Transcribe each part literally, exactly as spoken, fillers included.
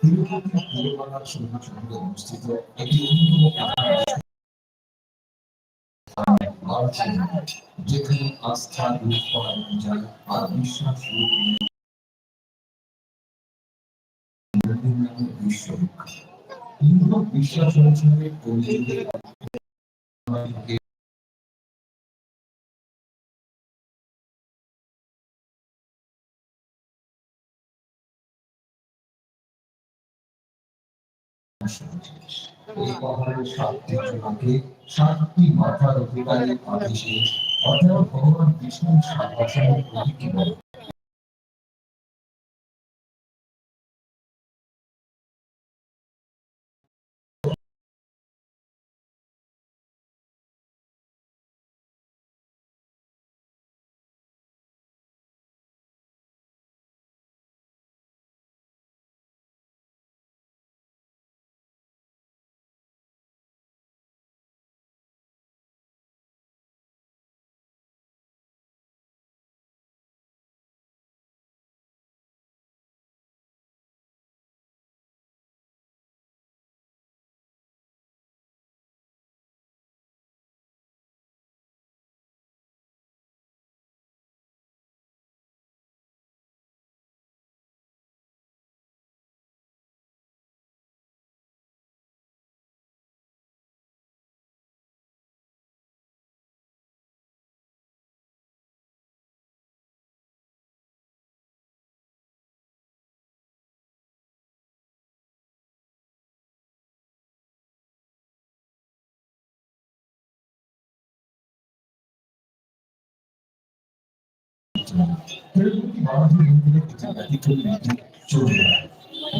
তিরুপতি তিরুমালা সঙ্গীত সঙ্গে অনুষ্ঠিত একটি অন্যতম আলোচনা, যেখানে আস্থা রূপ পালন যায় আর বিশ্বাস রূপ নেয়। কিন্তু বিশ্বাস অনুসারে পরিচিত এই পাহাড়ের সাতটি চূড়াকে সাতটি মাথার অধিকারী আদেশে অর্থাৎ ভগবান বিষ্ণুর শাসনের প্রতীকী বলে।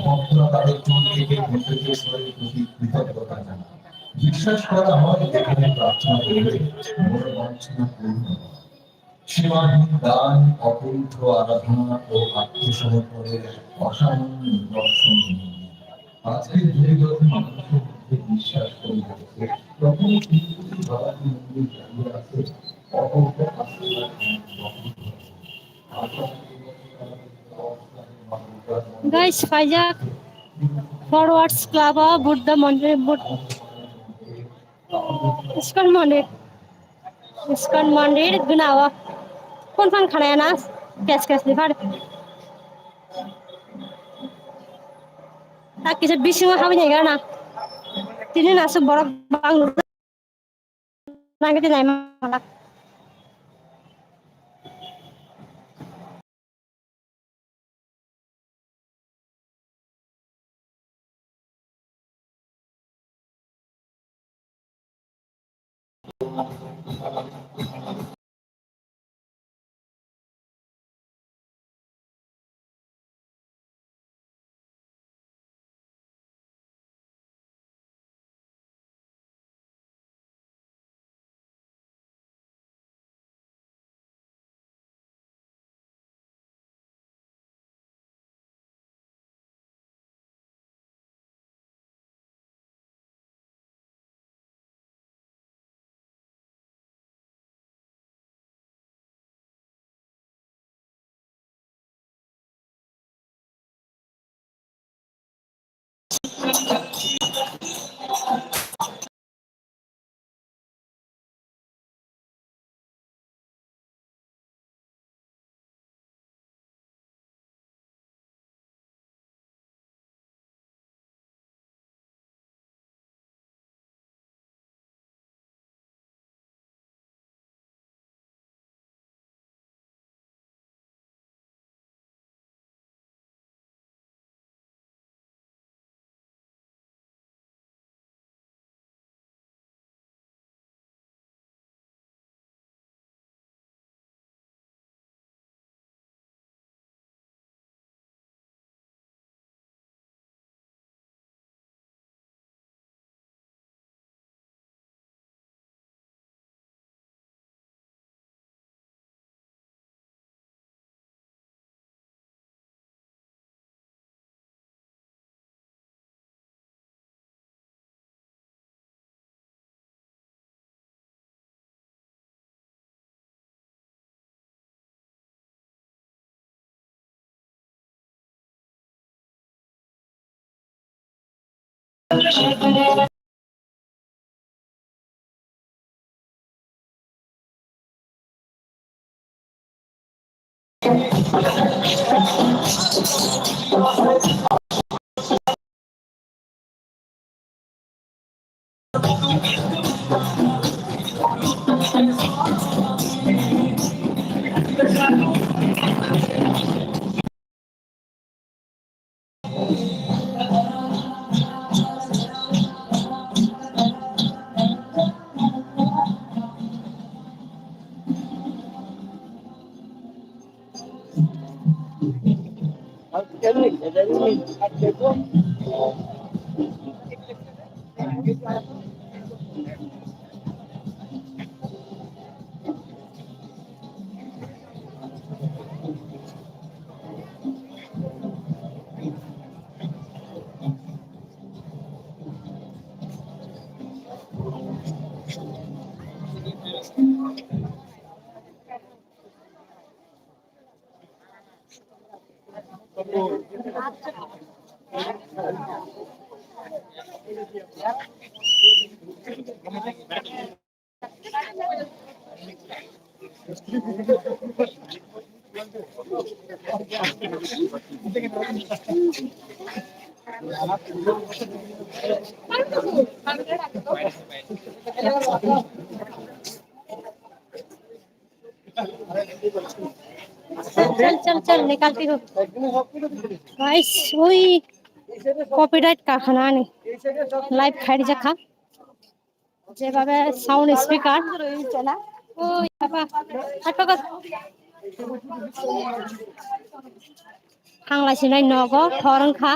ভক্তরা তাদের চুল কেটে মন্দিরে সরে প্রতি কৃতজ্ঞতা জানান। বিশ্বাস করা হয়, এখানে প্রার্থনা করলে মনের বাঞ্ছনা পূর্ণ হয়। সীমাহীন দান, অকুণ্ঠ আরাধনা ও আত্মসমর্পণের অসামান্য দর্শন। আজকের দিনে যখন মানুষের মধ্যে বিশ্বাস তৈরি হচ্ছে, তখন কিন্তু বাবাজি মন্দির দাঁড়িয়ে আছে অপূর্ব আশীর্বাদ। Guys, paijak Forwards Club o Buddha Mandir, Bud-, Iskon Mandir, Iskon Mandir gwnao. Kon phan khanaya na? Kes kes ni phar. Tak kisa bisingo habwi nai gana. Tini nasuk borok bang. Nang kiti nai malak. चल, चल, चल, चल, निकालती हूँ। Guys, ওই copyright কারখানা নেই। Live খাই যাখা। যেভাবে sound speaker। ওই বাবা। আর focus. Hangla sinai nogo, horong kha.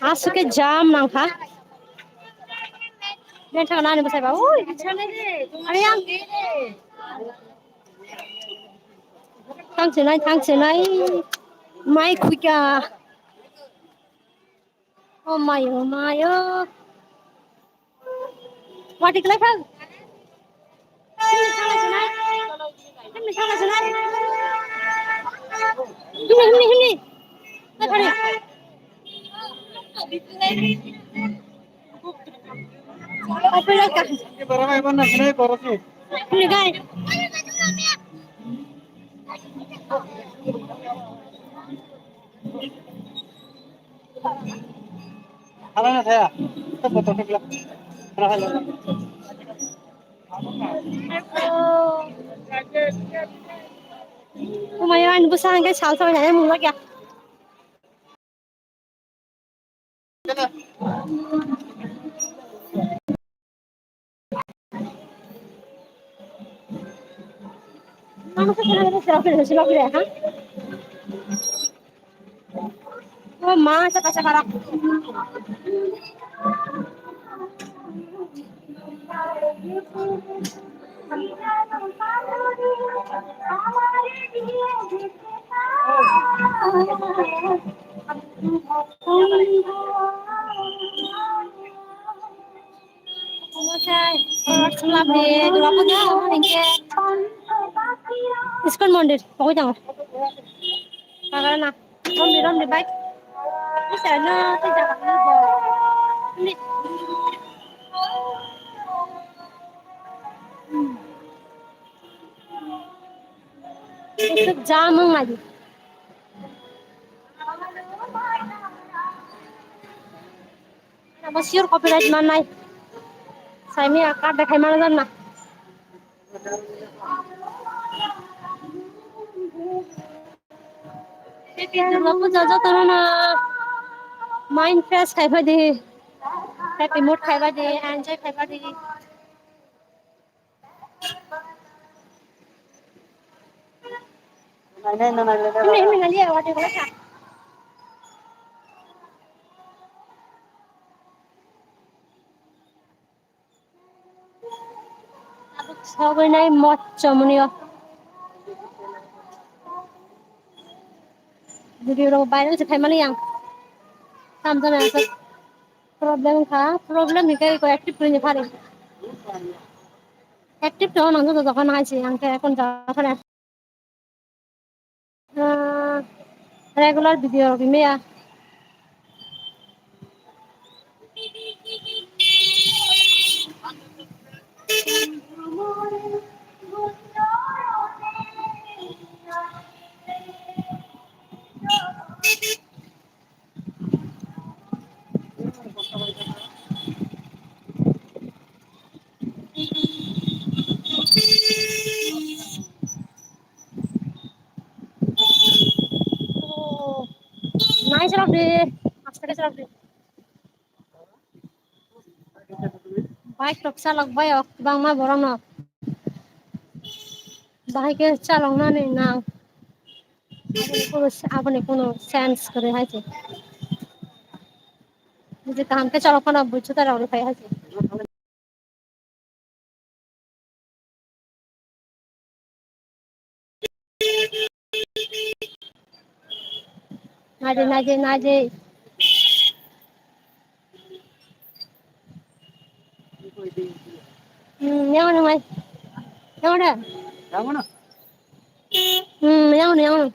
Aswk khe jam nangkha. Nini thangna ani bwsai ba. Ui, ani yang. Thang chinai, thang chinai. Mai khuika. Oh my, oh my, oh. Wati kelai phang. Himni thangla sinai. Himni thangla sinai. Himni, himni, himni. Nai phari. Open ka. Himni gai. Halana thaya. Ito botol thikla. Halana. Kumayo ani bwsa hwnkhe sal sabai nai mungla kya. Oh, ma, saka, saka, rak. Omo sai, oh, chwla bwrwi Durga puja, omo hinkhe Iskon mondir, pogwi tongo. Pagra na, romni, romni bike. Isa no, tei jaga ni bo. Ni. Isuk jam wng nai. Abo sure copyright mannai. Saimaya card dekhai mana janna. Durga puja jotono na mind fresh khai phai di. Happy mood khai phai di, enjoy khai phai di. Tabuk sogwi nai mochomoni o. Video rok viral se khaimani yang. Tam jani aswk problem kha, problem ni kai ko active kri ni phari. Active to nang joto jokhon nai se ang khe ekon jaga phari. Ah, regular video rok maya. Nai chalok di, aste khe chalok di. Bike rok chalok bai o kwbangma borok no. Bahai khe chalok nani nang. Aboni kunu, aboni kunu sense kwrwi hai se. Buji kaham khe chalok phano buji ta rok rw phai hai se. Naidi, naidi, naidi. Hmm, yang mana, Mai? Yang mana? Yang mana? Hmm, yang mana, yang mana?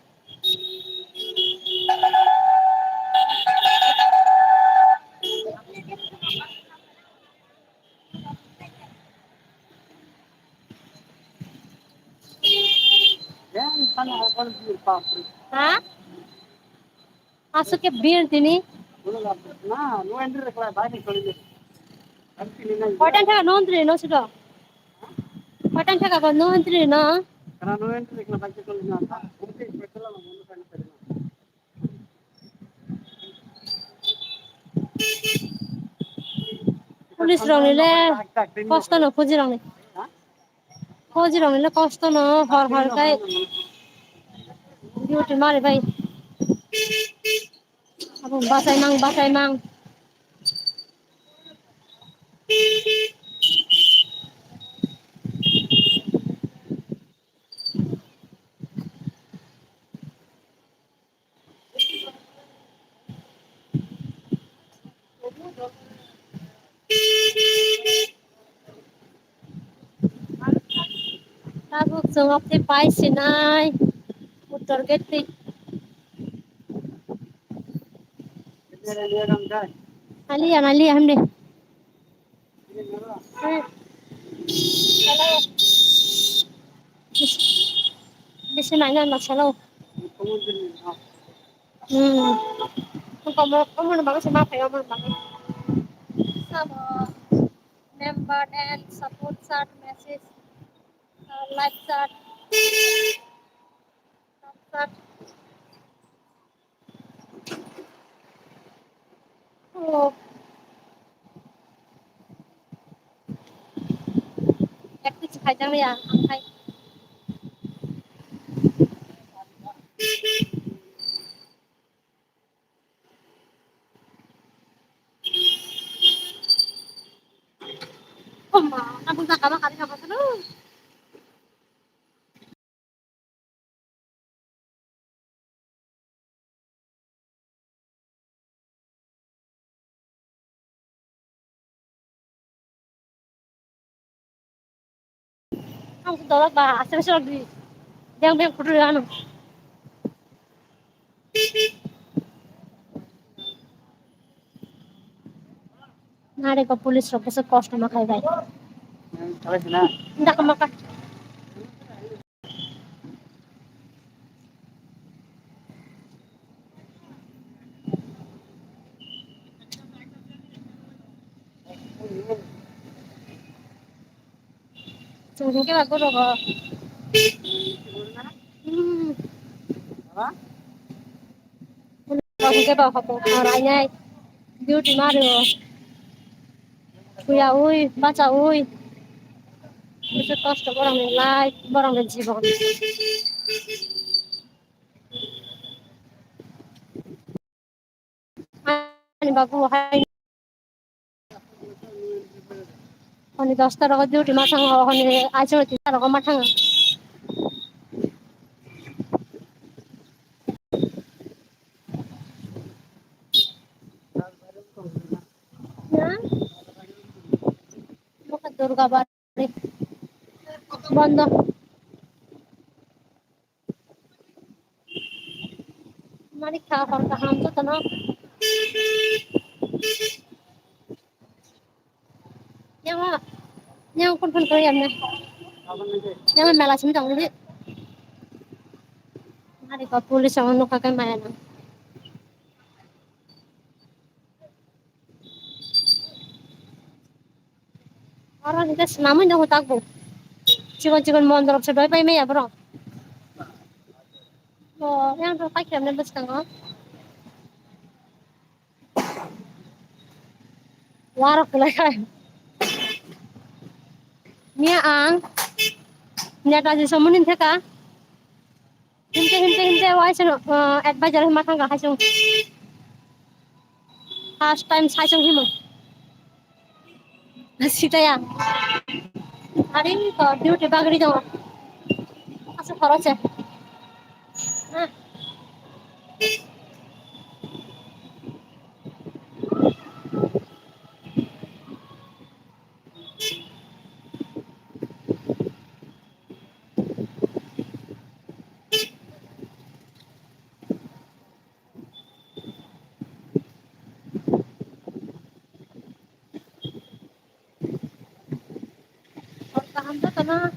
Ha? Aswk khe bir tini. Hotel thaka no entry no sudo. Hotel thaka ko no entry no. Police rok ni le kosto no, fuji rok ni. Fuji rok ni le kosto no, hor hor kai duty mari bai. Abo bachai mang, bachai mang. Tabuk chwng oktwi pai sinai uttor gate twi. Aliya, aliya, hamde. Bisi naina na salo. Hmm. Kamu, kamu nang bagus sama apa ya, kamu nang bagus. Sama member and support chat message, uh, live chat, chat. Oh. Ek piece khaijak ya, ang khai. Oh ma, nabung jaga ma kari kama salo. Ang dolok ba, asal asal di. Yang beng kudu ano. Nare ko police rok bwswk kosto ma khai bai. Nda kama ka. Chwng hwnkhe ba guro bo. Hmm. Bo hwnkhe ba hokong hor ainai duty mario. Thuyaui, bachaui. Bwswk kosto borokni life, borokni jibon. Ani babu hai. Honi dosta rogo duty ma thango, honi aisoro tisa rogo ma thango. Durgabari bondo. Mari kha hor kaham jotono. Yang, yang kun kun kaya me. Yang mela simi tong di. Mari ko police ang nukha kai maya na. Oro hingke swnamwi nukgo takbo. Chikon chikon mondorok se doi pai maya borok. O, yang to pai khe bwskango. Warok kwlai khai. Miya ang Netaji somoni theka. Himte, himte, himte, waisano, uh, advisor hima thangka haisung. First time saisung himo. Sitaya. Hari ko duty bagri dong. Asa khorose. Ah. Hor kaham jotono